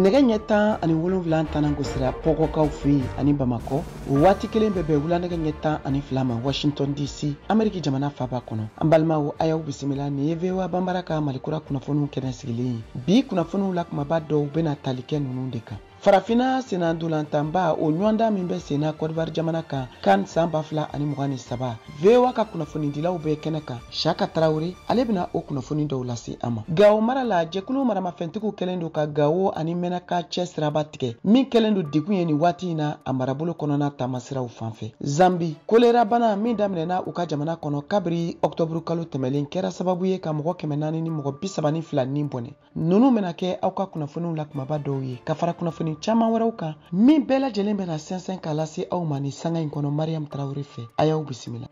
Nɛgɛ ɲɛ 17 tanan gosira Pɔgɔkaw fɛ yen ani Bamakɔ. O waati kelen bɛ bɛn wula nɛgɛ ɲɛ 12 ma Washington DC, Ameriki jamana faaba kɔnɔ. An balimaw, a y'aw bisimila. Nin ye VOA Banbara ka Malikura kunnafoniw kɛnɛ sigilen ye. Bi kunnafoniw la kumaba dɔw bɛna tali kɛ ninnu de kan. Farafinna sennantolatanba o ɲɔgɔndan min bɛ senna Côte d'Ivoire jamana kan CAN san 2023, VOA ka kunnafonidilaw bɛ kɛnɛ kan. Saka Tarawele ale bɛna o kunnafoni dɔw lase an ma. Gawo mara la, jɛkulu maramafɛntigiw kɛlen don ka Gawo ani Mɛnaka cɛ siraba tigɛ min kɛlen don degun ye nin waati in na a marabolo kɔnɔna taamasiraw fan fɛ. Zambi, kolera bana min daminɛna u ka jamana kɔnɔ kabiri ɔkutɔburu kalo tɛmɛlen kɛra sababu ye ka mɔgɔ 432 ni bɔnɛ. Ninnu bɛna kɛ aw ka kunnafoniw la kumaba dɔw ye ka fara kunnafoni caman wɛrɛw kan min bɛɛ lajɛlen bɛna sɛnsɛn k'a lase aw ma nin sanga in kɔnɔ Mariam Tarawele fɛ. A y'aw bisimila.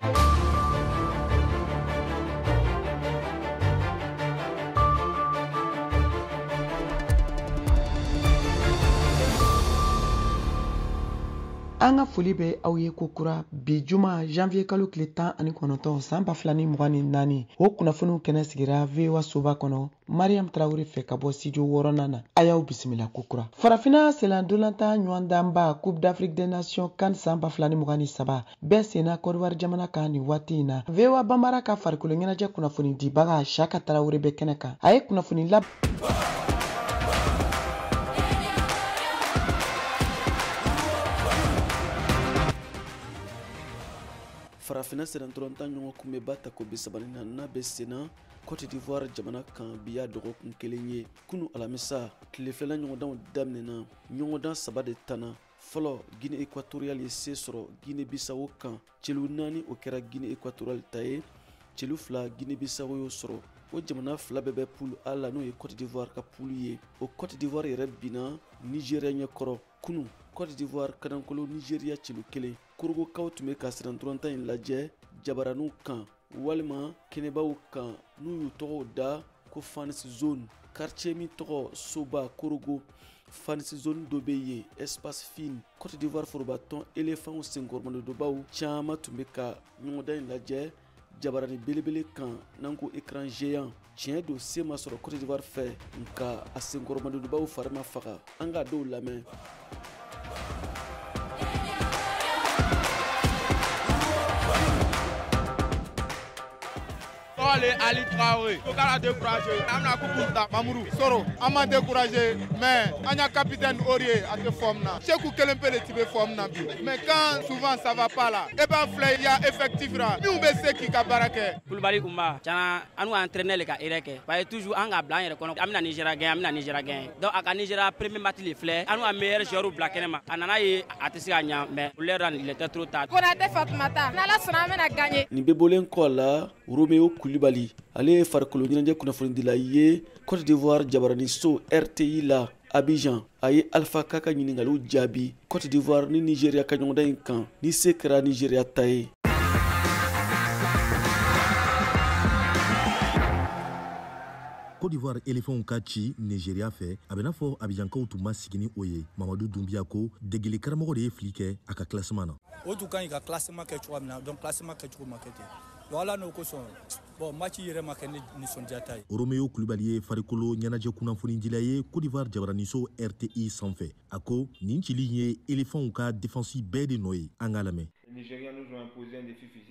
An ka foli bɛ aw ye ko kura bi juma janvier kalo tile 19 san 2024. O kunnafoniw kɛnɛ sigira VOA soba kɔnɔ Mariam Tarawele fɛ ka bɔ studio wɔɔrɔnan na. A y'aw bisimila ko kura. Farafinna sennantolatan ɲɔgɔndanba Coupe d'Afrique des Nations CAN san 2023 bɛɛ senna Côte d'Ivoire jamana kan nin waati in na. VOA Banbara ka farikolo ɲɛnajɛ kunnafoni dibaga Saka Tarawele bɛ kɛnɛ kan. A ye kunnafoni la Farafinna sennantolatan ɲɔgɔn kunbɛnba tako 34 bɛ senna Côte d'Ivoire jamana kan bi y'a dɔgɔkun kelen ye. Kunu alamisa tile filanan ɲɔgɔndanw daminɛna. Ɲɔgɔndan 3 de tanna. Fɔlɔ, Guinée équatoriale ye se sɔrɔ Guinée Bissau kan. Celu 4 o kɛra Guinée équatoriale ta ye. Celu 2 Guinée Bissau y'o sɔrɔ. O jamana fila bɛɛ bɛ poule A la, n'o ye Côte d'Ivoire ka poule ye. O Côte d'Ivoire yɛrɛ binna Nigeria ɲɛkɔrɔ. Kunu Côte d'Ivoire kanankolo Nigeria celu 1. Korogokaw tun bɛ ka sennantolatan in lajɛ jabaraniw kan walima kɛnɛbaw kan n'u y'u tɔgɔw da ko fans zone. Quartier min tɔgɔ Soba Korogo, fans zone dɔ bɛ yen espace fine. Côte d'Ivoire forobatɔn éléphants senkɔrɔmadonbaw caman tun bɛ ka ɲɔgɔndan in lajɛ jabarani belebele kan n'an ko écran géant. Tiɲɛ don, se ma sɔrɔ Côte d'Ivoire fɛ, nka a senkɔrɔmadonbaw fari ma faga. An k'a dɔw lamɛn. Ali Traoré, faut qu'on la décourager. On a coupe ta Mamourou, Soro, on m'a découragé, mais on a capitaine Aurier à te forme là. Chekou Kelempe le type forme là. Mais quand souvent ça va pas là, et ben flé, il y a effectif là. Nous on sait qui ka barake. Koulibaly Koumba, tiens, on a entraîné les gars Irek. Parce que toujours on a blanc, on a Nigeria gain, on a Nigeria gain. Donc à Nigeria premier match les flé, on a meilleur joueur au black enema. On a eu à te gagner, mais l'air il était trop tard. Konate Fatoumata, on a la soname a gagné. Ni bebolen ko la Romeo Koulibaly, ale ye farikolo ɲɛnajɛ kunnafonidila ye Côte d'Ivoire jabaraniso RTI la Abidjan. A ye Alpha Ka ka ɲininkaliw jaabi Côte d'Ivoire ni Nigeria ka ɲɔgɔndan in kan ni se kɛra Nigeria ta ye. Côte d'Ivoire éléphants ka ci Nigeria fɛ, a bɛ n'a fɔ Abidjankaw tun ma sigi ni o ye. Mamadu Dunbiya ko degeli karamɔgɔ de ye fili kɛ a ka classement na. O tun ka ɲi ka classement kɛ cogoya min na, donc classement kɛcogo ma kɛ ten. Donc ala n'o kosɔn, bon match yɛrɛ ma kɛ ni nisɔndiya ta ye. Romeo Koulibaly ye farikolo ɲɛnajɛ kunnafonidila ye Côte d'Ivoire jabaraniso RTI sanfɛ. A ko nin cili ye éléphants ka défense bɛɛ de nɔ ye. An k'a lamɛn.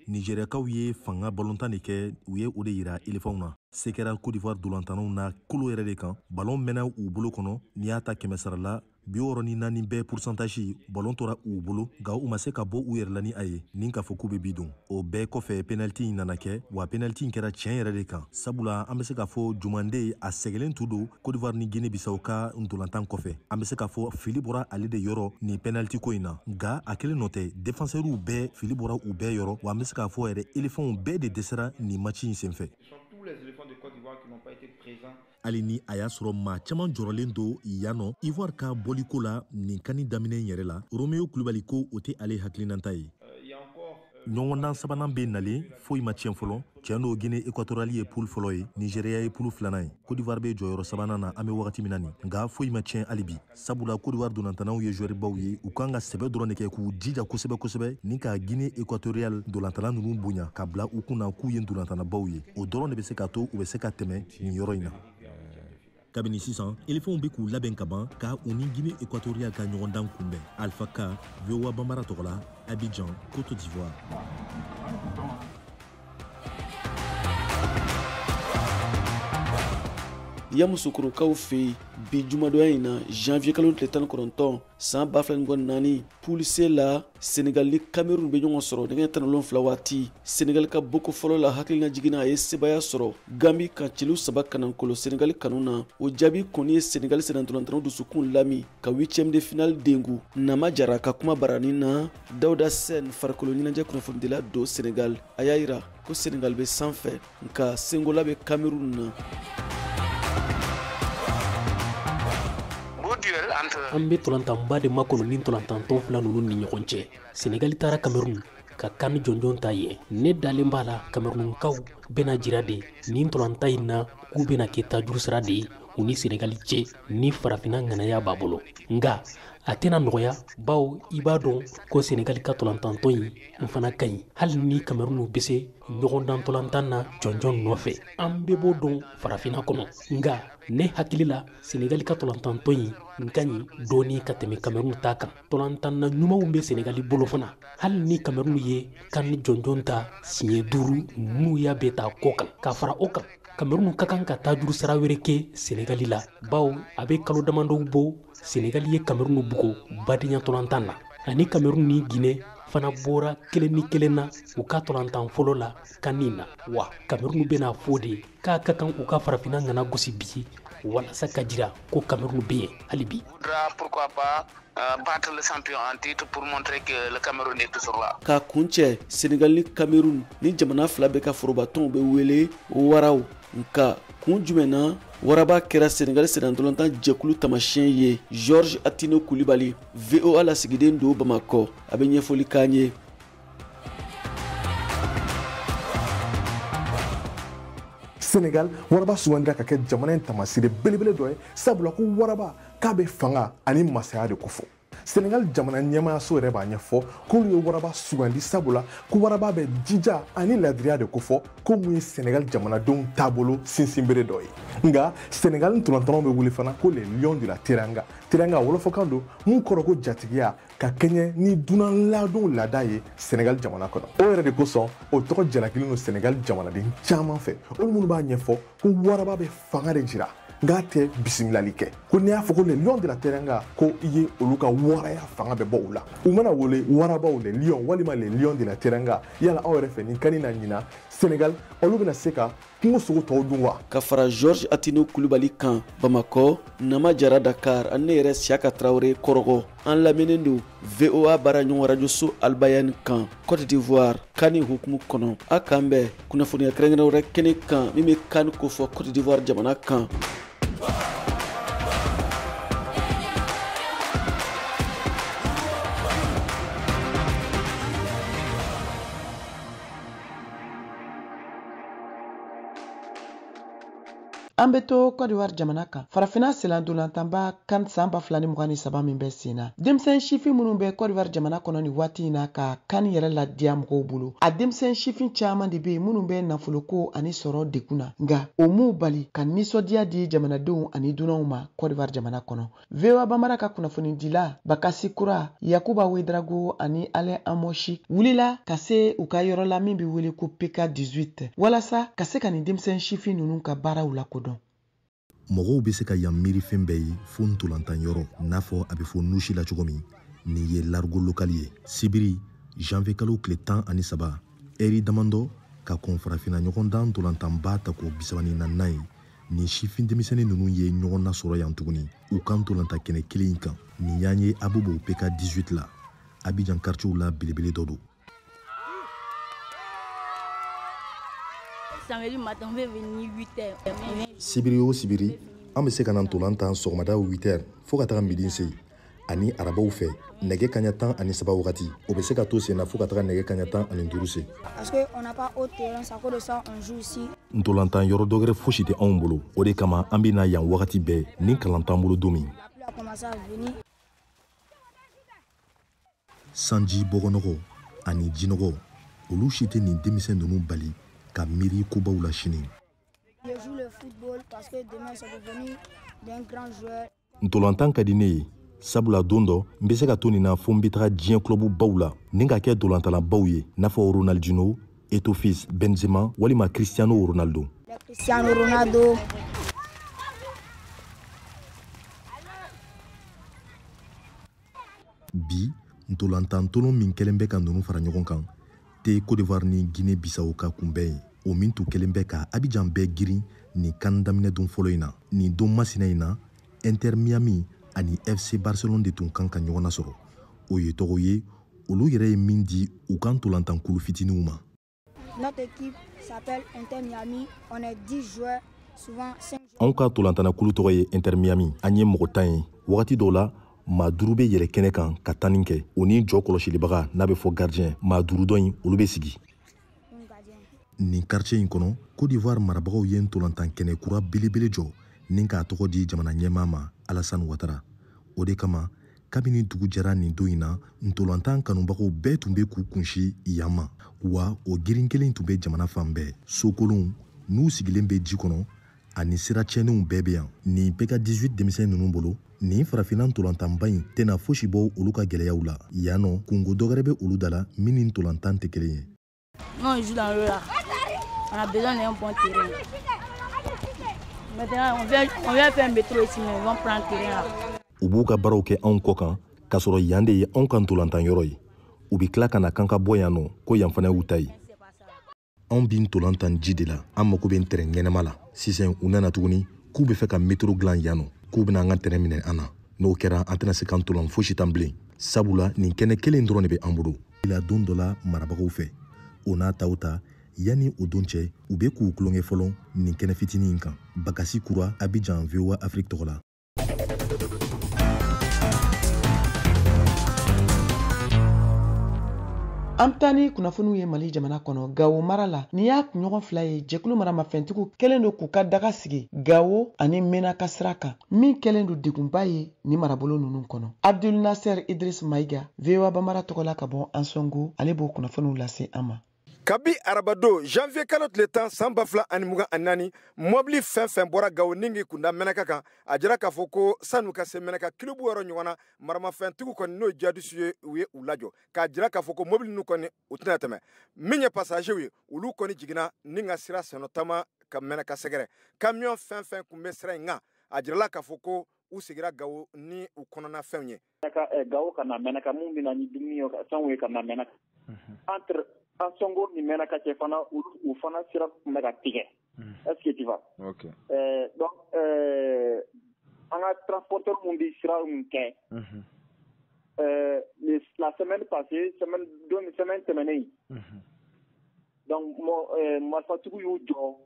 Nigériakaw ye fanga balontan de kɛ, u ye o de yira éléphants na. Se kɛra Côte d'Ivoire dolantannaw na kolo yɛrɛ de kan. Ballon mɛnna u bolo kɔnɔ, n'i y'a ta 100 sara la 64 bɛɛ pourcentage ballon tora u bolo, nka u ma se ka bɔ u yɛrɛ la ni a ye ni k'a fɔ k'u bɛ bi don. O bɛɛ kɔfɛ penalty in nana kɛ, wa penalty in kɛra tiɲɛ yɛrɛ de kan, sabula an bɛ se k'a fɔ Jumande a sɛgɛlen tun don Côte d'Ivoire ni Guinée Bissau ka ntolantan kɔfɛ. An bɛ se k'a fɔ fili bɔra ale de yɔrɔ nin penalty ko in na, nka a kelen nɔ tɛ, défenseurw bɛɛ fili bɔra u bɛɛ yɔrɔ, wa an bɛ se k'a fɔ yɛrɛ éléphants bɛɛ de dɛsɛra nin match in senfɛ. Hali ni a y'a sɔrɔ maa caman jɔrɔlen don yan nɔ Ivoire ka bɔliko la nin kani daminɛ in yɛrɛ la, Romeo Koulibaly ko o tɛ ale hakilinata ye. Ɲɔgɔndan sabanan bɛ nalen, foyi ma tiɲɛ fɔlɔ. Tiɲɛ don, Guinée équatoriale ye poule fɔlɔ ye, Nigeria ye poule filanan ye, Côte d'Ivoire bɛ jɔyɔrɔ sabanan na an bɛ wagati min na nin, nka foyi ma tiɲɛ hali bi, sabula Côte d'Ivoire dolantannaw ye joueur baw ye, u kan ka sɛbɛ dɔrɔn de kɛ k'u jija kosɛbɛ kosɛbɛ ni ka Guinée équatoriale dolantanna ninnu bonya ka bila u kunna k'u ye dolantannabaw ye. O dɔrɔn de bɛ se k'a to u bɛ se ka tɛmɛ nin yɔrɔ in na. Kabini sisan, Elefanw bɛ k'u labɛn ka ban ka u ni Guinée équatoriale ka ɲɔgɔndan kunbɛn. Alpha Ka, VOA Bambara tɔgɔ la, Abidjan, Côte d'Ivoire. Yamoussoukrokaw fɛ yen bi jumadonya in na, janvier kalo tile 19 san 2024, poule C la, Senegal ni Cameroun bɛ ɲɔgɔn sɔrɔ nɛgɛ 17 waati. Senegal ka boko fɔlɔ la, hakilina jiginna, a ye sebaya sɔrɔ Gambi kan celu 3 kanankolo Senegal kanu na. O jaabi kɔni ye Senegal sennantolatannaw dusukun lami ka huitième de finale dengu. Nama Jara ka kuma baranin na, Dawuda Sɛn, farikolo ɲɛnajɛ kunnafonidila don Senegal, a y'a yira ko Senegal bɛ sanfɛ, nka sengola bɛ Cameroun na. An bɛ tɔlantanba de makɔnɔ ni tɔlantantɔn fila ninnu ni ɲɔgɔn cɛ. Senegali taara Cameroun ka kan jɔnjɔn ta yen. Ne dalen b'a la, Camerounkaw bɛna jira de nin tɔlanta in na k'u bɛna kɛ tajuru sira de ye u ni Senegali cɛ ni farafinna ŋanaya b'a bolo. Nka a tɛna nɔgɔya, bawo i b'a dɔn ko Senegali ka tɔlantantɔn in fana ka ɲi, hali ni Cameroun bɛ se ɲɔgɔndan tɔlantan na jɔnjɔn nɔfɛ. An bɛɛ b'o dɔn farafinna kɔnɔ. Nka ne hakili la, Senegali ka tɔlantantɔn in ka ɲi dɔɔni ka tɛmɛ Cameroun ta kan. Tɔlantanna ɲumanw bɛ Senegali bolo fana, hali ni Cameroun ye kan ni jɔnjɔn ta siɲɛ 5 n'u y'a bɛɛ ta kɔ kan. Ka fara o kan, Cameroun ka kan ka tajuru sira wɛrɛ kɛ Senegali la, bawo a bɛ kalo damadɔw bɔ Senegali ye Cameroun bugo badenya tɔlantan na. Ani Cameroun ni Guinée fana bɔra 1-1 na u ka tɔlantan fɔlɔ la kan na. Wa Cameroun bɛna fɔ de k'a ka kan u ka farafinna ŋana gosi bi, walasa ka jira ko Cameroun bɛ yen hali bi. Battre le champion en titre pour montrer que le Cameroun est toujours là. K'a kuncɛ, Senegal ni Cameroun ni jamana fila bɛ ka forobatɔnw bɛ wele waraw. Nka kun jumɛn na waraba kɛra Senegal sennantolatan jɛkulu taamasiyɛn ye? Georges Atino Kulibali, VOA lasigiden don Bamakɔ, a bɛ ɲɛfɔli k'an ye. Senegal waraba sugandira ka kɛ jamana in taamasere belebele dɔ ye, sabula ko waraba k'a bɛ fanga ani masaya de kofɔ. Senegal jamana ɲɛmaayaso yɛrɛ b'a ɲɛfɔ k'olu ye waraba sugandi, sabula ko waraba bɛ jija ani ladiriya de kofɔ, ko mun ye Senegal jamanadenw taabolo sinsinbere dɔ ye. Nka Senegal ntolantanaw bɛ wele fana ko les lions de la Teranga. Teranga wolofɔkan don mun kɔrɔ ko jatigiya, ka kɛɲɛ ni dunan ladon laada ye Senegal jamana kɔnɔ. O yɛrɛ de kosɔn o tɔgɔ jalakilen don Senegal jamanaden caman fɛ, olu minnu b'a ɲɛfɔ ko waraba bɛ fanga de jira, nka tɛ bisimilali kɛ. Ko n'i y'a fɔ ko les lions de la Teranga, ko i ye olu ka waraya fanga bɛ bɔ u la. U mana wele warabaw les lions walima les lions de la Teranga, yala aw yɛrɛ fɛ nin kan na ɲina Senegal olu bɛna se ka kungo sogo tɔw dun wa? Ka fara Georges Atino Kulibali kan Bamakɔ, Nama Jara Dakar, ani ne yɛrɛ Siaka Traoré Kɔrɔgɔ. An lamɛnnen don VOA baara ɲɔgɔn rajoso Albayani kan Côte d'Ivoire kan hukumu kɔnɔ. A k'an bɛn kunnafoniya kɛrɛnkɛrɛn wɛrɛ kɛnɛ kan min bɛ kan kofɔ Côte d'Ivoire jamana kan. An bɛ to Côte d'Ivoire jamana kan, farafinna senlantolatanba kan san 2023 min bɛ sen na, denmisɛn sifin minnu bɛ Côte d'Ivoire jamana kɔnɔ nin waati in na ka kan yɛrɛ ladiya mɔgɔw bolo, a denmisɛn sifin caman de bɛ yen minnu bɛ nafoloko ani sɔrɔ degun na, nka o m'u bali ka nisɔndiya di jamanadenw ani dunanw ma Côte d'Ivoire jamana kɔnɔ. VOA Bambara ka kunnafonidila Bakasi Kura, Yakuba Ouedraogo ani Alain Amoshi wulila ka se u ka yɔrɔ la min bɛ wele ko PK 18, walasa ka se ka nin denmisɛn sifin ninnu ka baaraw lakodɔn. Mɔgɔw bɛ se ka yan miiri fɛn bɛɛ ye fo ntolantan yɔrɔ, n'a fɔ a bɛ fɔ nusi la cogo min. Nin ye largo lokali ye. Sibiri janvier kalo tile 13, ɛri damadɔ ka kɔn farafinna ɲɔgɔndan ntolantanba tako 34 ye, nin sifin denmisɛnnin ninnu ye ɲɔgɔn nasɔrɔ yan tuguni u ka ntolantan kɛnɛ kelen in kan. Nin y'an ye Abobo PK 18 la, Abidjan quartier la belebele dɔ don. Sibiri o sibiri, an bɛ se ka na ntolan tan sɔgɔmada 8h fo ka taga midi se, ani arabaw fɛ nɛgɛ kaɲa 13 wagati, o bɛ se ka to sen na fo ka taga nɛgɛ kaɲa 15 se. Ntolantan yɔrɔ dɔ wɛrɛ fosi tɛ anw bolo, o de kama an bɛ na yan wagati bɛɛ ni kalan t'an bolo don min. Sanji bɔgɔnɔgɔ ani jinɔgɔ, olu si tɛ nin denmisɛn ninnu bali ka miiri kobaw la sini. Parce que demain, ça peut venir d'un grand joueur. Ntolantan ka di ne ye, sabula don dɔ n bɛ se ka to nin na fo n bɛ taga diɲɛ club baw la ni ka kɛ ntolantannabaw ye, n'a fɔ Ronaldinho, Eto'o fils, Benzema walima Cristiano Ronaldo. Cristiano Ronaldo. Bi ntolantan tolon min kɛlen bɛ ka ninnu fara ɲɔgɔn kan te Côte d'Ivoire ni Guinée Bissau ka kunbɛn ye, o min tun kɛlen bɛ ka Abidjan bɛɛ girin nin kan daminɛ don fɔlɔ in na. Nin don masina in na, Inter Miami ani FC Barcelone de tun kan ka ɲɔgɔn nasɔrɔ. O ye tɔgɔ ye olu yɛrɛ ye min di u kan ntolantankulu fitininw ma. Notre équipe s'appelle Inter Miami. On est 10 joueurs, souvent 5 joueurs. Anw ka ntolantankulu tɔgɔ ye Inter Miami. An ye mɔgɔ 10 ye. Wagati dɔw la, maa 5 bɛ yɛlɛ kɛnɛ kan ka tanni kɛ. O ni jɔ kɔlɔsilibaga n'a bɛ fɔ gardien, maa 5 dɔ in olu bɛ sigi. Nin quartier in kɔnɔ, Côte d'Ivoire marabagaw ye ntolantan kɛnɛ kura belebele jɔ ni k'a tɔgɔ di jamana ɲɛmaa ma, Alassane Ouattara. O de kama, kabini dugu jɛra nin don in na, ntolantan kanubagaw bɛɛ tun bɛ k'u kunsi yan ma. Wa o girin kelen tun bɛ jamana fan bɛɛ. Sokolonw n'u sigilen bɛ ji kɔnɔ ani sira tiɲɛnenw bɛɛ bɛ yan. Nin PK18 denmisɛn ninnu bolo, nin farafinna ntolantanba in tɛna fosi bɔ olu ka gɛlɛyaw la. Yan nɔ, kungo dɔ wɛrɛ bɛ olu da la min ni ntolantan tɛ kelen ye. Nous, on joue dans l'eau là. On a besoin d'un bon terrain. Maintenant, on vient faire un métro ici, mais on va prendre terrain là. U b'u ka baaraw kɛ anw kɔ kan, k'a sɔrɔ yan de ye anw ka ntolantan yɔrɔ ye. U bɛ tila ka na k'an ka bɔ yan nɔ, ko yan fana y'u ta ye. Anw bi ntolantan ji de la, an mako bɛ terrain ɲɛnama la. Sisan u nana tuguni k'u bɛ fɛ ka métro dilan yan nɔ, k'u bɛna an ka terrain minɛ an na. N'o kɛra, an tɛna se k'an ntolan fosi tan bilen, sabula nin kɛnɛ kelen dɔrɔn de bɛ an bolo. La don dɔ la marabagaw fɛ, o n'a taw ta, yanni o don cɛ, u bɛ k'u tulonkɛ fɔlɔ nin kɛnɛ fitinin in kan. Bakasi Kura, Abidjan, VOA Afrique tɔgɔ la. An bɛ taa ni kunnafoniw ye Mali jamana kɔnɔ, Gawo mara la. Nin y'a kunɲɔgɔn 2 ye, jɛkulu maramafɛntigiw kɛlen don k'u ka daga sigi Gawo ani Menaka sira kan, min kɛlen don degunba ye nin marabolo ninnu kɔnɔ. Abdul Nasser Idris Maïga, VOA Bambara tɔgɔ la ka bɔ Ansongo, ale b'o kunnafoniw lase an ma. Kabi arabado janvier kalo tile 10 san 2024, mɔbili fɛn fɛn bɔra Gawo ni k'i kunda Mɛnaka kan, a jira k'a fɔ ko san'u ka se Mɛnaka kilo 60 ɲɔgɔn na, maramafɛntigiw kɔni n'o ye jihadisiw ye, u ye u lajɔ k'a jira k'a fɔ ko mɔbili ninnu kɔni u tɛna tɛmɛ. Min ye passager ye, olu kɔni jiginna ni ka sira sɛnɛ taama ka Mɛnaka sɛgɛrɛ. Camion fɛn fɛn kun bɛ sira in kan, a jirala k'a fɔ ko u sigira Gawo ni u kɔnɔna fɛnw ye. Gawo ka na Mɛnaka, mun bɛ na ni dumuni ye, fɛnw ye ka na Mɛnaka. Entre Ansongo ni Mɛnaka cɛ fana, u fana sira tun bɛ ka tigɛ. Est-ce que tu vois? Okay. Donc an ka transporteur mun bɛ sira min kɛ. La semaine passée, semaine tɛmɛnen. Donc marifatigiw y'u jɔ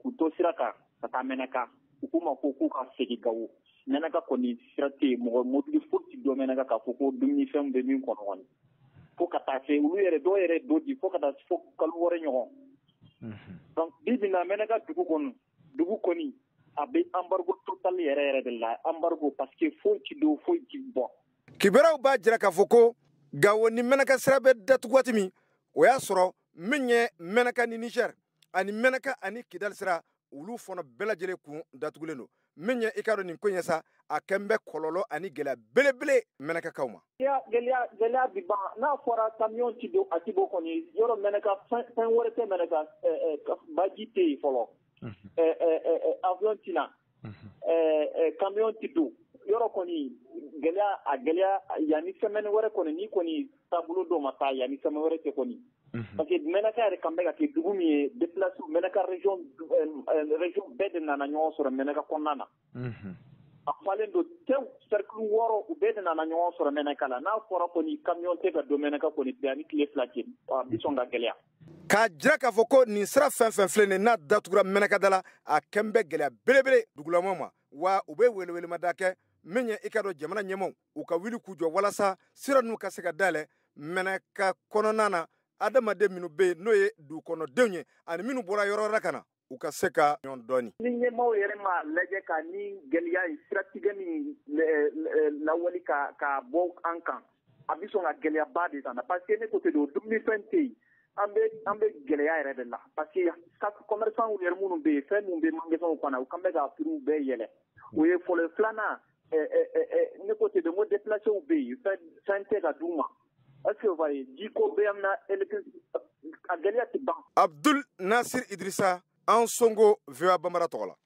k'u to sira kan ka taa Mɛnaka. U k'u ma ko k'u ka segin Gawo. Mɛnaka kɔni sira tɛ yen, mɔgɔ mobili foyi tɛ don Mɛnaka k'a fɔ ko dumunifɛnw bɛ min kɔnɔ kɔni. Fo ka taa se olu yɛrɛ dɔw yɛrɛ do di fo ka taa fo kalo 6 ɲɔgɔn. Donc bi bi na Mɛnaka dugu kɔnɔ, dugu kɔni a bɛ embargo total yɛrɛ yɛrɛ de la, embargo parce que foyi ti don, foyi ti bɔ. Kibaruyaw b'a jira k'a fɔ ko Gawo ni Mɛnaka sira bɛ datugu waati min, o y'a sɔrɔ min ye Mɛnaka ni Niger ani Mɛnaka ani Kidali sira, olu fana bɛɛ lajɛlen kun datugulen don. Min ye i ka dɔn nin ko in ye sa, a kɛn bɛ kɔlɔlɔ ani gɛlɛya belebele Mɛnakakaw ma. Gɛlɛya bi ban n'a fɔra camion ti don a ti bɔ kɔni, yɔrɔ Mɛnaka fɛn wɛrɛ tɛ Mɛnaka, baji tɛ yen fɔlɔ, avion ti na, camion ti don, yɔrɔ kɔni gɛlɛya a gɛlɛya yanni semaine wɛrɛ kɔni, ni kɔni taabolo dɔ ma taa yanni semaine wɛrɛ cɛ kɔni. Parce que Mɛnaka yɛrɛ kan bɛ ka kɛ dugu min ye, déplacé Mɛnaka région bɛɛ de nana ɲɔgɔn sɔrɔ Mɛnaka kɔnɔna na. A falen don tew cercle 6, u bɛɛ de nana ɲɔgɔn sɔrɔ Mɛnaka la. N'a fɔra kɔni camion tɛ ka don Mɛnaka kɔni yanni tile 2 cɛ, a bɛ sɔn ka gɛlɛya. K'a jira k'a fɔ ko nin sira fɛn fɛn filɛ nin ye, n'a datugura Mɛnaka da la, a kɛn bɛ gɛlɛya belebele dugulamaw ma. Wa u bɛ welewelemada kɛ min ye i ka dɔn jamana ɲɛmaaw, u ka wuli k'u jɔ walasa sira ninnu ka se ka dayɛlɛ Mɛnaka kɔnɔna na. Adamaden minnu bɛ yen n'o ye dugukɔnɔdenw ye ani minnu bɔra yɔrɔ wɛrɛ ka na, u ka se ka ɲɔgɔn dɔɔni. Ni ɲɛmaaw yɛrɛ m'a lajɛ ka ni gɛlɛya ye siratigɛ min lawale ka bɔ an kan, a bɛ sɔn ka gɛlɛyaba de na, parce que ne ko ten don, dumunifɛn tɛ yen. An bɛ gɛlɛya yɛrɛ de la parce que commerçant yɛrɛ minnu bɛ yen, fɛn minnu bɛ magasin kɔnɔ, u kan bɛ ka prix bɛɛ yɛlɛ. O ye fɔlɔ ye. Filanan, ne ko ten de, n ko déplacés bɛ yen, fɛn tɛ ka d'u ma. Est-ce que vous voyez, jiko bɛ yan na, a gɛlɛya tɛ ban. Abdul Nasir Idrissa an Songo, VOA Bambara tɔgɔ la.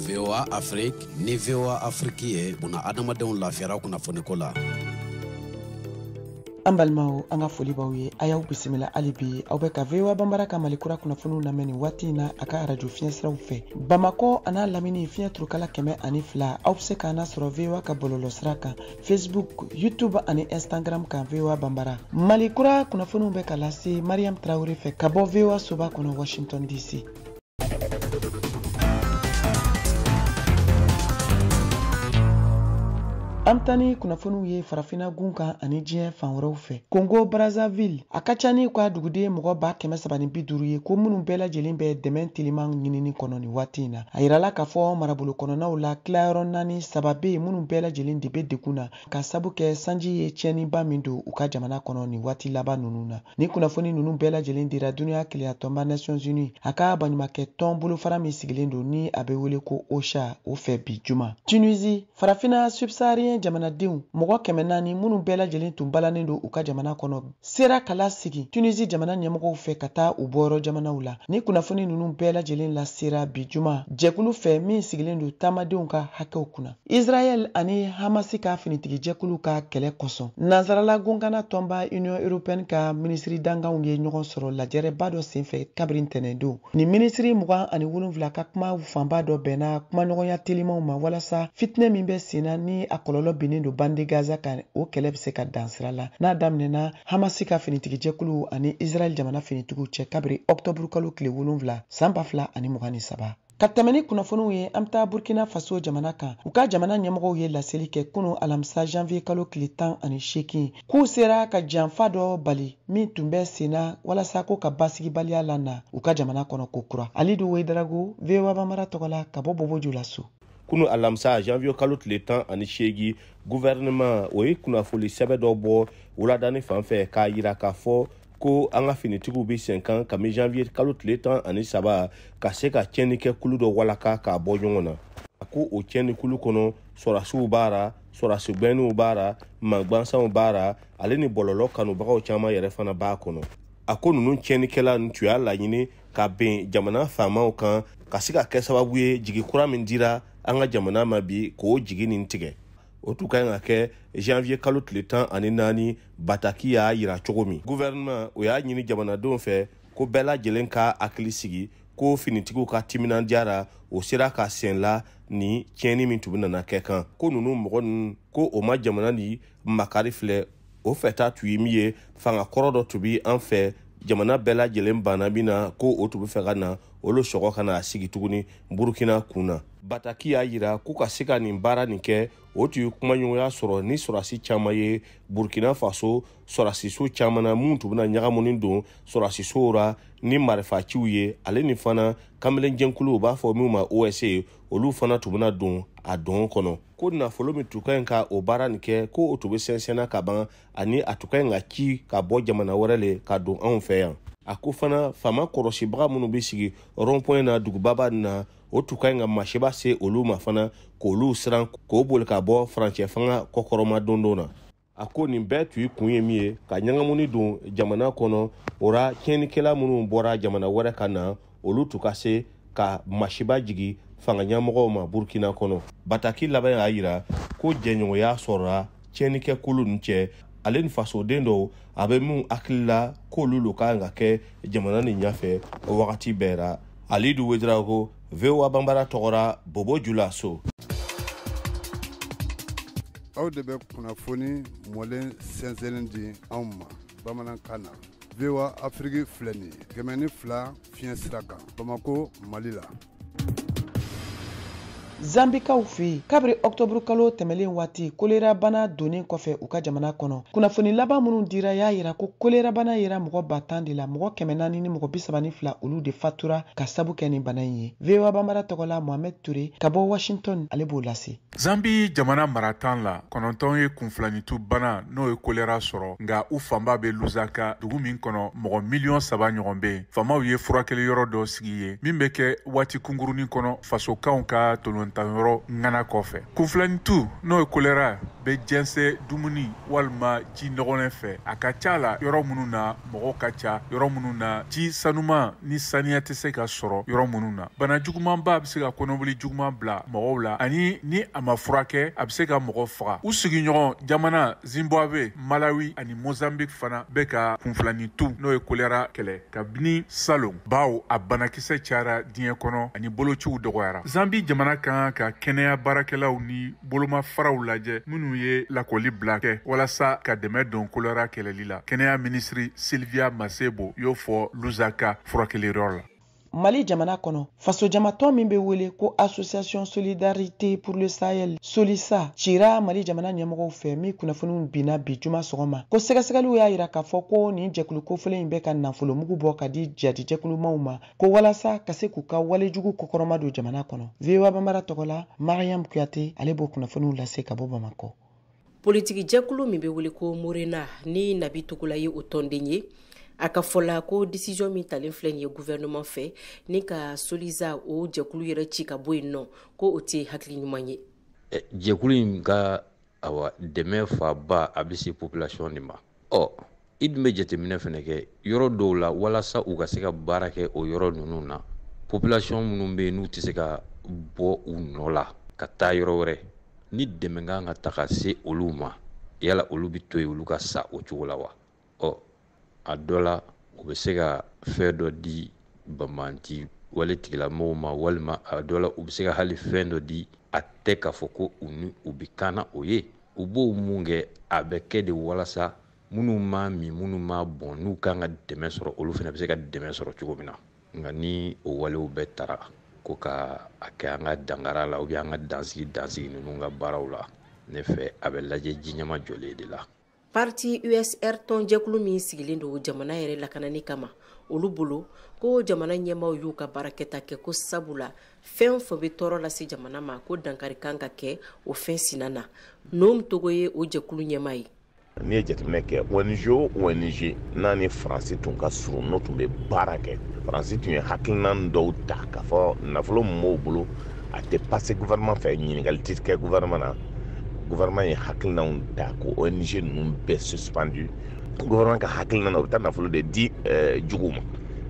VOA Afrique ni VOA Afrique ye buna adamadenw lafiyara kunnafoniko la. An balimaw, an ka foli b'aw ye, a y'aw bisimila hali bi. Aw bɛ ka VOA Bambara ka Mali kura kunnafoniw lamɛn nin waati in na a ka arajo fiɲɛsiraw fɛ Bamakɔ an'a lamini, fiɲɛ turukala 102. Aw bɛ se k'an sɔrɔ VOA ka bɔlɔlɔsira kan, Facebook, YouTube ani Instagram kan, VOA Bambara. Mali kura kunnafoniw bɛ ka lase Mariam Traoré fɛ ka bɔ VOA soba kɔnɔ, Washington DC. An bɛ taa ni kunnafoniw ye farafinna gun kan ani diɲɛ fan wɛrɛw fɛ. Congo Brazzaville, a ka ca ni ka duguden mɔgɔ 350 ye ko minnu bɛɛ lajɛlen bɛ dɛmɛ teliman ɲinini kɔnɔ nin waati in na. A yirala k'a fɔ marabolo kɔnɔnaw la, tilayɔrɔ naani saba bɛ yen minnu bɛɛ lajɛlen de bɛ degun na ka sabu kɛ sanji ye tiɲɛniba min don u ka jamana kɔnɔ nin waati laban ninnu na. Ni kunnafoni ninnu bɛɛ lajɛlen dira Duniya Kelenyatɔnba, Nations Unies, a ka baɲumankɛ tɔn bolofara min sigilen don ni a bɛ wele ko OCHA, o fɛ bi juma. Tunisie, farafinna subsaharien jamanadenw mɔgɔ 400 minnu bɛɛ lajɛlen tun balannen don u ka jamana kɔnɔ sera ka lasigi Tunisie jamana ɲɛmɔgɔw fɛ ka taa u bɔyɔrɔ jamanaw la. Ni kunnafoni ninnu bɛɛ lajɛlen lasera bi juma jɛkulu fɛ min sigilen don taamadenw ka hakɛw kunna. Israɛl ani Hamasi ka finitigijɛkulu ka kɛlɛ kosɔn, nansarala gɔnkana tɔnba Union européenne ka minisiri danganw ye ɲɔgɔn sɔrɔ lajɛrɛba dɔ senfɛ kabiri ntɛnɛndon. Ni minisiri 27 ka kuma fanba dɔ bɛnna kumaɲɔgɔnya telimanw ma walasa fitinɛ min bɛ senna ni a kɔlɔlɔ binnen don bande Gaza kan, o kɛlɛ bɛ se ka dan sira la n'a daminɛna Hamasi ka finitigijɛkulu ani Israɛl jamana finitigiw cɛ kabiri ɔktɔburu kalo tile 7 san 2023. Ka tɛmɛ ni kunnafoniw ye, an bɛ taa Burkina Faso jamana kan. U ka jamana ɲɛmɔgɔw ye laseli kɛ kunu alamisa janvier kalo tile 18 k'u sera ka janfa dɔ bali min tun bɛ senna walasa ko ka basigibaliya lana u ka jamana kɔnɔ ko kura. Alidu Wedarago, VOA Bambara tɔgɔ la ka bɔ Bobo Julaso. Kunu alamisa janvier kalo tile 18, gouvernement o ye kunnafoni sɛbɛ dɔ bɔ wuladani fan fɛ k'a yira k'a fɔ ko an ka finitigiw bɛ sen kan kami janvier kalo tile 13 ka se ka tiɲɛni kɛ kulu dɔ walaka k'a bɔ ɲɔgɔn na. A ko o tiɲɛni kulu kɔnɔ, sɔrɔdasiw b'a ra, sɔrɔdasi gbɛnniw b'a ra, magbansanw b'a ra, ale ni bɔlɔlɔ kanubagaw caman yɛrɛ fana b'a kɔnɔ. A ko ninnu tiɲɛnikɛla ninnu tun y'a laɲini ka bɛn jamana faamaw kan ka se ka kɛ sababu ye jigi kura min dira an ka jamana ma bi k'o jigi nin tigɛ. O tun ka ɲi ka kɛ janvier kalo tile 14, bataki y'a yira cogo min. Gouvernement o y'a ɲini jamanadenw fɛ ko bɛɛ lajɛlen ka hakili sigi ko finitigiw ka timinandiya ra, o sera ka sen la ni tiɲɛni min tun bɛ nana kɛ kan. Ko ninnu mɔgɔ ninnu ko o ma jamana ni makari filɛ, o fɛta tun ye min ye, fanga kɔrɔ dɔ tun bɛ an fɛ jamana bɛɛ lajɛlen banna min na, ko o tun bɛ fɛ ka na olu sɔgɔ ka na sigi tuguni Burukina kun na. Bataki y'a yira k'u ka se ka nin baara nin kɛ, o tun ye kumaɲɔgɔnya sɔrɔ ni sɔrɔdasi caman ye Burkina Faso sɔrɔdasiso caman na minnu tun bɛna ɲagamuni don sɔrɔdasisow ra ni marifaciw ye, ale ni fana kamelenjɛnkulu u b'a fɔ min ma OSE, olu fana tun bɛna don a dɔn kɔnɔ. Ko nafolo min tun ka ɲi ka o baara nin kɛ, ko o tun bɛ sɛnsɛnna ka ban ani a tun ka ɲi ka ci ka bɔ jamana wɛrɛ le ka don anw fɛ yan. A ko fana faama kɔlɔsibaga minnu bɛ sigi rond-point na dugubaba nin na, o tun ka ɲi ka masiba se olu ma fana k'olu siran k'o boli ka bɔ furancɛ fanga kɔkɔrɔma don na. A ko nin bɛɛ tun ye kun ye min ye ka ɲagamuni don jamana kɔnɔ, o ra tiɲɛnikɛla minnu bɔra jamana wɛrɛ ka na, olu tun ka se ka masiba jigi fanga ɲɛmɔgɔw ma Burkina kɔnɔ. Bataki laban y'a yira ko jɛɲɔgɔnya sɔrɔla tiɲɛnikɛkulu ninnu cɛ, ale ni fasoden dɔw a bɛ minnu hakili la k'olu lo ka kan ka kɛ jamana nin ɲɛfɛ wagati bɛɛ ra. Alidu Wedarago, VOA Bambara tɔgɔra, Bobo Julaso. Aw de bɛ kunnafoni mɔlen sɛnsɛnnen di anw ma bamanankan na. VOA Afrique filɛ nin ye 102 fiɲɛ sira kan, Bamako, Mali la. Zambikaw fɛ yen, kabiri ɔkutɔburu kalo tɛmɛlen waati kolerabana donnen kɔfɛ u ka jamana kɔnɔ, kunnafoni laban minnu dira y'a yira ko kolerabana yera mɔgɔ 10 000 de la, mɔgɔ 432 olu de fatura ka sabu kɛ nin bana in ye. VOA Bambara tɔgɔ la, Mohamed Touré ka bɔ Washington, ale b'o lase. Zambi jamana mara 10 la, 9 ye kunfilanitu bana n'o ye kolera sɔrɔ, nka u fanba bɛ Lusaka, dugu min kɔnɔ mɔgɔ 3 miliyɔn ɲɔgɔn bɛ yen. Faamaw ye furakɛli yɔrɔ dɔ sigi yen min bɛ kɛ waati kunkurunin kɔnɔ fasokanw ka tolontan yɔrɔ ŋana kɔfɛ. Kunfilanitu n'o ye kolera bɛ jɛnsɛ dumuni walima ji nɔgɔlen fɛ. A ka ca la yɔrɔ minnu na mɔgɔw ka ca, yɔrɔ minnu na ji sanuman ni saniya tɛ se ka sɔrɔ, yɔrɔ minnu na bana jugumanba bɛ se ka kɔnɔboli juguman bila mɔgɔw la, ani ni a ma furakɛ a bɛ se ka mɔgɔ faga. U sigiɲɔgɔn jamana Zimbabwe, Malawi ani Mozambique fana bɛ ka kunfilanitu n'o ye kolera kɛlɛ kabini salon, bawo a banakisɛ cayara diɲɛ kɔnɔ ani bolociw dɔgɔyara. Zambi jamana kan ka kɛnɛya baarakɛlaw ni bolomafaraw lajɛ minnu ye lakɔli bila kɛ walasa ka dɛmɛ don kolera kɛlɛli la. Kɛnɛya minisiri Sylvia Masebo y'o fɔ Lusaka furakɛliyɔrɔ la. Mali jamana kɔnɔ, fasojamatɔn min bɛ wele ko Association Solidarité pour le Sahel, Solisa, cira Mali jamana ɲɛmɔgɔw fɛ, min kunnafoniw binna bi juma sɔgɔma, ko sɛgɛsɛgɛliw y'a yira k'a fɔ ko nin jɛkulu kofɔlen in bɛ ka nafolomugu bɔ ka di jadijɛkulumaw ma, ko walasa ka se k'u ka walejugu kɔkɔrɔma don jamana kɔnɔ. VOA Bambara tɔgɔ la, Mariam Kuyate, ale b'o kunnafoniw lase ka bɔ Bamakɔ. Politiki jɛkulu min bɛ wele ko Morena, ni Nabi Togola ye o tɔnden ye, a ka fɔ la ko décision min talen filɛ nin ye gouvernement fɛ ni ka Solisa o jɛkulu yɛrɛ ci ka bɔ yen nɔ, ko o tɛ hakili ɲuman ye. Jɛkulu in ka awa dɛmɛ fanba a bɛ se population de ma. Ɔ, i dun bɛ jateminɛ fɛnɛ kɛ yɔrɔ dɔw la, walasa u ka se ka baara kɛ o yɔrɔ ninnu na, population minnu bɛ yen n'u tɛ se ka bɔ u nɔ la ka taa yɔrɔ wɛrɛ, ni dɛmɛ kan ka ta ka se olu ma, yala olu bɛ to yen olu ka sa o cogo la wa? Ɔ, a dɔ la u bɛ se ka fɛn dɔ di banbanci wale tigilamɔgɔw ma, walima a dɔ la u bɛ se ka hali fɛn dɔ di, a tɛ k'a fɔ ko u ni u bɛ kan na o ye. U b'o mun kɛ, a bɛ kɛ de walasa minnu m'a min, minnu m'a bɔn, n'u kan ka dɛmɛ sɔrɔ, olu fana bɛ se ka dɛmɛ sɔrɔ cogo min na. Nka ni o walew bɛɛ tara ko ka a kɛ an ka dankara la, ou bien an ka dansigi ninnu ka baaraw la, ne fɛ a bɛ lajɛ ji ɲɛma jɔlen de la. Parti USR tɔnjɛkulu min sigilen don jamana yɛrɛ lakanani kama, olu bolo ko jamana ɲɛmaaw y'u ka baarakɛta kɛ, ko sabula fɛn o fɛn bɛ tɔɔrɔ lase jamana ma, ko dankari kan ka kɛ o fɛn sina na. Noom Togo ye o jɛkulu ɲɛmaa ye. N'i ye jateminɛ kɛ, ONG o ONG n'a ni Faransi tun ka surun, n'o tun bɛ baara kɛ, Faransi tun ye hakilina dɔw ta k'a fɔ nafolo min b'o bolo a tɛ passer gouvernement fɛ, ɲininkali tɛ kɛ gouvernement na. Gouvernement ye hakilinaw ta ko ONG ninnu bɛɛ suspendu. Gouvernement ka hakilina na, u bɛ taa nafolo de di juguw ma,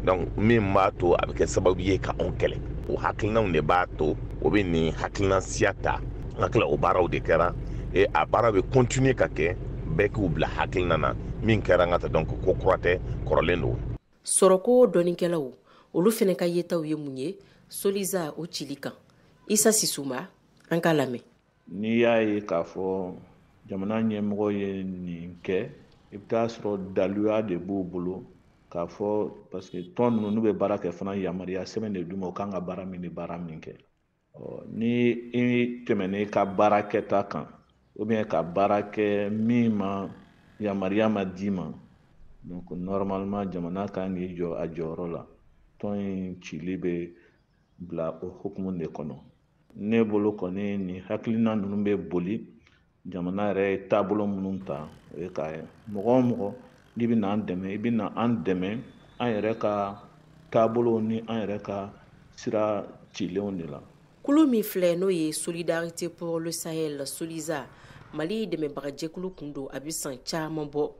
donc min b'a to a bɛ kɛ sababu ye ka anw kɛlɛ. O hakilinaw de b'a to o bɛ nin hakilina siya ta. N hakili o baaraw de kɛra et a baara bɛ continuer ka kɛ, bɛɛ k'u bila hakilina na min kɛra an ka ta, donc ko kura tɛ, kɔrɔlen don. Sɔrɔko dɔnnikɛlaw, olu fana ka yetaw ye mun ye Solisa o cili kan? Isa Sisuma, an k'a lamɛn. N'i y'a ye k'a fɔ jamana ɲɛmɔgɔ ye nin kɛ, i bɛ taa sɔrɔ daluya de b'u bolo k'a fɔ, parce que tɔn ninnu n'u bɛ baara kɛ fana, yamaruya sɛbɛn de d'u ma u kan ka baara min ni baara min kɛ. Ɔ, ni i tɛmɛn'i ka baara kɛta kan, ou bien ka baara kɛ min ma yamaruya ma d'i ma, donc normalement jamana kan k'i jɔ a jɔyɔrɔ la. Tɔn in cili bɛ bila o hukumu de kɔnɔ. Ne bolo kɔni, nin hakilina ninnu bɛ boli jamana yɛrɛ ye taabolo minnu ta, o ye k'a ye mɔgɔ o mɔgɔ n'i bɛna an dɛmɛ, i bɛna an dɛmɛ an yɛrɛ ka taabolow ni an yɛrɛ ka sira cilenw de la. Kulu min filɛ, n'o ye Solidarité pour le Sahel, Solisa, Mali dɛmɛbagajɛkulu kun don, a bɛ san caman bɔ.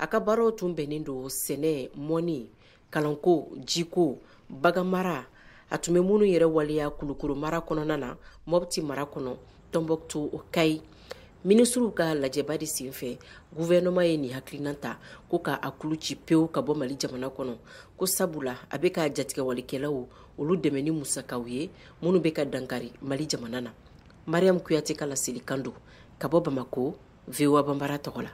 A ka baaraw tun bɛnnen don sɛnɛ, mɔni, kalanko, jiko, baganmara. A tun bɛ minnu yɛrɛ waleya Kulukoro mara kɔnɔna na, Mɔpti mara kɔnɔ, Tɔnbɔkutu, o Kayi. Minisiriw ka lajɛba de senfɛ, gouvernement ye nin hakilina ta ko ka a kulu ci pewu ka bɔ Mali jamana kɔnɔ, ko sabula a bɛ ka jatigɛwalikɛlaw olu dɛmɛ ni musakaw ye minnu bɛ ka dankari Mali jamana na. Mariam Kuyate ka laselikan don ka bɔ Bamako, VOA Bambara tɔgɔ la.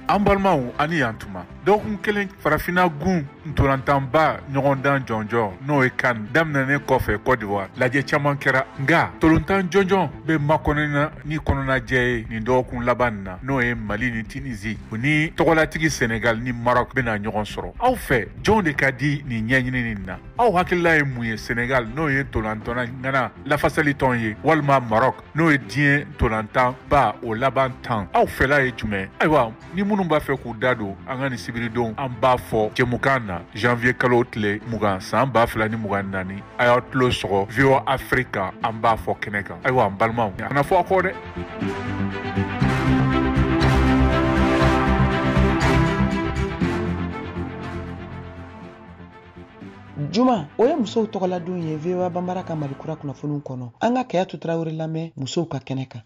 An balimaw ani yan tuma dɔgɔkun kelen farafinna gun ntolantanba ɲɔgɔndan jɔnjɔn n'o ye CAN daminɛnen kɔfɛ Côte d'Ivoire lajɛ caman kɛra nka tolontan jɔnjɔn bɛ makɔnɔna ni kɔnɔnajɛ ye nin dɔgɔkun laban nin na n'o ye Mali ni Tunisie u ni tɔgɔlatigi Sénégal ni Maroc bɛna ɲɔgɔn sɔrɔ. Aw fɛ jɔn de ka di nin ɲɛɲini nin na? Aw hakilila ye mun ye Sénégal n'o ye ntolantanna ŋana lafasali tɔn ye walima Maroc n'o ye diɲɛ ntolantanba o laban tan? Aw fɛla ye jumɛn? Ayiwa, ni minnu b'a fɛ k'u da don an ka nin sibiridon an b'a fɔ jɛmukan na janvier kalo tile 20 san 2024, a y'aw tulo sɔgɔ VOA Afrique an b'a fɔ kɛnɛ kan. Ayiwa, an balimaw, a kana fɔ aw kɔ dɛ. Juma, o ye musow tɔgɔladon ye VOA Banbara ka Mali kura kunnafoniw kɔnɔ. An ka Kayatu Tarawele lamɛn musow ka kɛnɛ kan.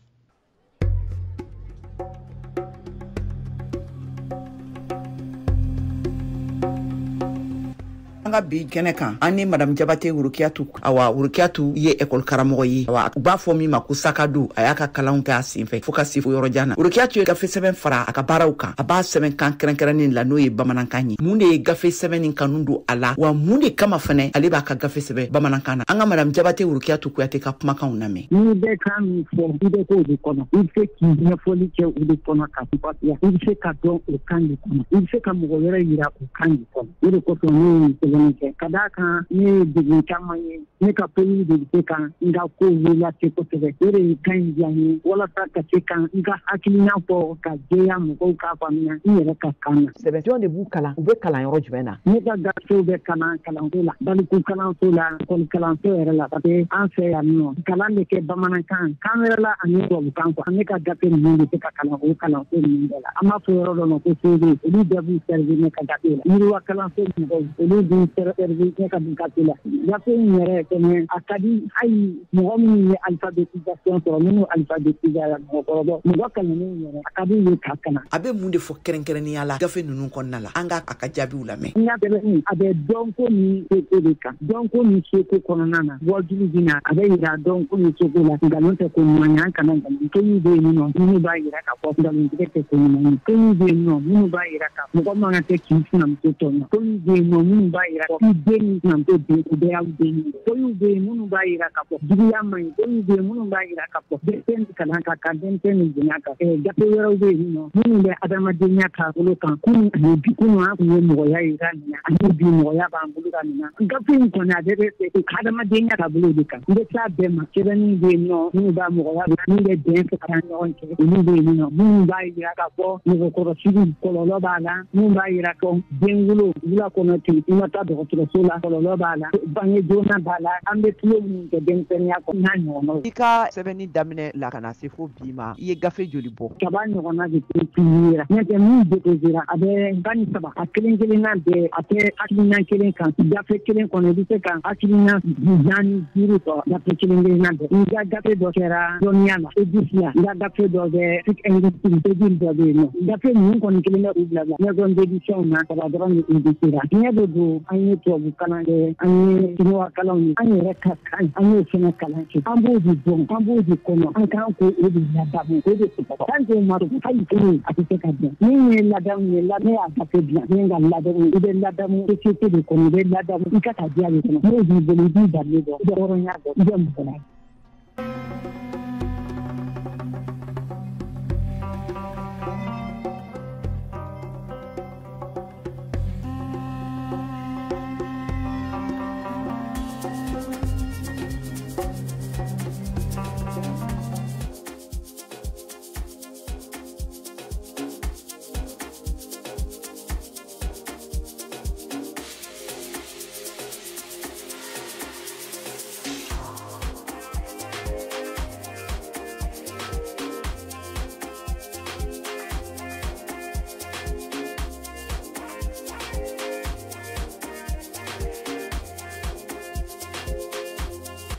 An ka bi kɛnɛ kan, an ni Madame Jabate Worokiyatu. Awa, Worokiyatu ye ekɔli karamɔgɔ ye. Awa, u b'a fɔ min ma ko sakado. A y'a ka kalanw kɛ a sen fɛ fɔɔ ka se fo yɔrɔ jan na. Worokiyatu ye gafe sɛbɛn fara a ka baaraw kan. A b'a sɛbɛn kan kɛrɛnkɛrɛnnen la, n'o ye bamanankan ye. Mun de ye gafe sɛbɛn nin kanu don a la, wa mun de kama fɛnɛ ale b'a ka gafe sɛbɛn bamanankan na? An ka Madame Jabate Worokiyatu Kuyate ka kumakanw lamɛn. N'i bɛ kan min fɔ, i bɛ k'o de kɔnɔ, i bɛ se k'i ɲɛfɔli kɛ o de kɔnɔ ka fasiya, i bɛ se ka dɔn o kan de kɔnɔ, i bɛ se ka mɔgɔ wɛrɛ yira o kan de kɔnɔ. O de kosɔn ne ye sɛbɛnni kɛ, ka d'a kan ne ye degun caman ye. Ne ka poli de bɛ se ka n ka kow lase kosɛbɛ. O de ye kan in diya n ye, walasa ka se ka n ka hakilina fɔ ka jɛya, mɔgɔw k'a faamuya n yɛrɛ ka kan na. Sɛbɛn jɔn de b'u kalan? U bɛ kalan yɔrɔ jumɛn na? Ne ka gafew bɛ kalan kalanso la, baliku kalanso la, ekɔli kalanso yɛrɛ la, parce que an fɛ yan nɔ, kalan bɛ kɛ bamanankan, kan wɛrɛ la ani tubabukan quoi. Ne ka gafe ninnu bɛ se ka kalan o kalanso ninnu bɛɛ la. An b'a fɔ yɔrɔ dɔ ma ko CED, olu bɛɛ b'u servir ne ka gafe la. Yiriwa kalanso mɔgɔw, olu b'u servir ne ka gafe la. Gafe in yɛrɛ fɛnɛ, a ka di hali mɔgɔ minnu ye alphabétisation sɔrɔ, minnu alphabétisera, mɔgɔkɔrɔba, mɔgɔ kalannenw yɛrɛ, a ka di u ye k'a kalan. A bɛ mun de fɔ kɛrɛnkɛrɛnnenya la gafe ninnu kɔnɔna la? An ka a ka jaabiw lamɛn. N ka sɛbɛnni, a bɛ dɔnko ni seko de kan. Dɔnko ni seko kɔnɔna na, wajulu bɛ na, a bɛ yira dɔnko ni seko la nkalon tɛ ko ɲuman ye, an kana nkalon. Toyiw bɛ yen nɔ minnu b'a yira k'a fɔ nkalontigɛ tɛ ko ɲuman ye. Toyiw bɛ yen nɔ minnu b'a yira k'a mɔgɔ man kan tɛ k'i sinamuso tɔɲɔ. Toyiw bɛ yen nɔ minnu b'a yira k'i den ni sinamuso den, o bɛɛ y'aw den ye. Toyiw bɛ yen minnu b'a yira k'a fɔ juguya man ɲi. Toyiw bɛ yen minnu b'a yira k'a fɔ denmisɛn ni kalan ka kan, denmisɛn ni bonya ka kan. Gafe wɛrɛw bɛ yen nɔ minnu bɛ adamadenya taabolo kan, kunun ani bi. Kunun an tun ye mɔgɔya yira nin na, ani bi mɔgɔya b'an bolo ka nin na. Gafe in kɔni, a bɛɛ bɛ fɛ adamadenya taabolo de kan. N bɛ s'a bɛɛ ma. Sɛbɛnni bɛ yen nɔ minnu b'a mɔgɔya, minnu bɛ bɛn fɛ ka ɲɔgɔn cɛ, olu bɛ yen nɔ minnu b'a yira k'a fɔ mɔgɔkɔrɔsigi kɔlɔlɔ b'a la, minnu b'a yira ko den wolo wula kɔnɔ ten, i ma taa dɔgɔtɔrɔso la, kɔlɔlɔ b'a la, bange joona b'a la, an bɛ tulo minnu kɛ denmisɛnninya kɔnɔ, n'a ɲɔgɔnnaw. I ka sɛbɛnni daminɛ la ka na se fo bi ma, i ye gafe joli bɔ? 3 ɲɔgɔnna de publiera. N'o tɛ, min déposera, a bɛ 13. A kelen kelenna bɛɛ, a tɛ hakilina kelen kan. Gafe kelen kɔnɔ, i bɛ se ka hakilina 4, 5 sɔrɔ gafe kelen kelenna bɛɛ. N ka gafe dɔ kɛra dɔnniya la, édition. N ka gafe dɔ bɛ cycle dɔ bɛ yen nɔ. Gafe ninnu kɔni kelen bɛ k'u bila bila maison d'édition na, 3 dɔrɔn de éditera. Ɲɛ bɛ don, an ye tubabu kalan kɛ, an ye chinois kalanw ye, an yɛrɛ ka kan, an y'o fana kalan kɛ. An b'o de dɔn, an b'o de kɔnɔ, an kan k'o de ladamu, o de tɔgɔ. Tant que o ma dogo, hali kelen a tɛ se ka dɔn. Min ye ladamu ye, ne y'a gafe dilan, ne ka ladamu, i bɛ ladamu société de kɔnɔ, i bɛ ladamu i ka tabiya de kɔnɔ. N'o b'i bolo, i b'i danbe dɔn, i bɛ hɔrɔnya dɔn, i bɛ mɔgɔ la.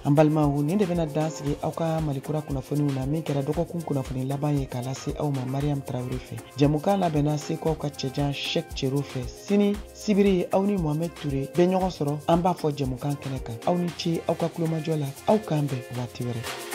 An balimaw, nin de bɛna dan sigi aw ka Malikura kunnafoniw na, min kɛra dɔgɔkun kunnafoni laban ye k'a lase aw ma Mariam Tarawele fɛ. Jɛmukan labɛnna Segukaw ka cɛjan Shek Cero fɛ. Sini sibiri, aw ni Mohamed Toure bɛ ɲɔgɔn sɔrɔ, an b'a fɔ jɛmukan kɛnɛ kan. Aw ni ce aw ka kulomajɔ la, aw k'an bɛn waati wɛrɛ.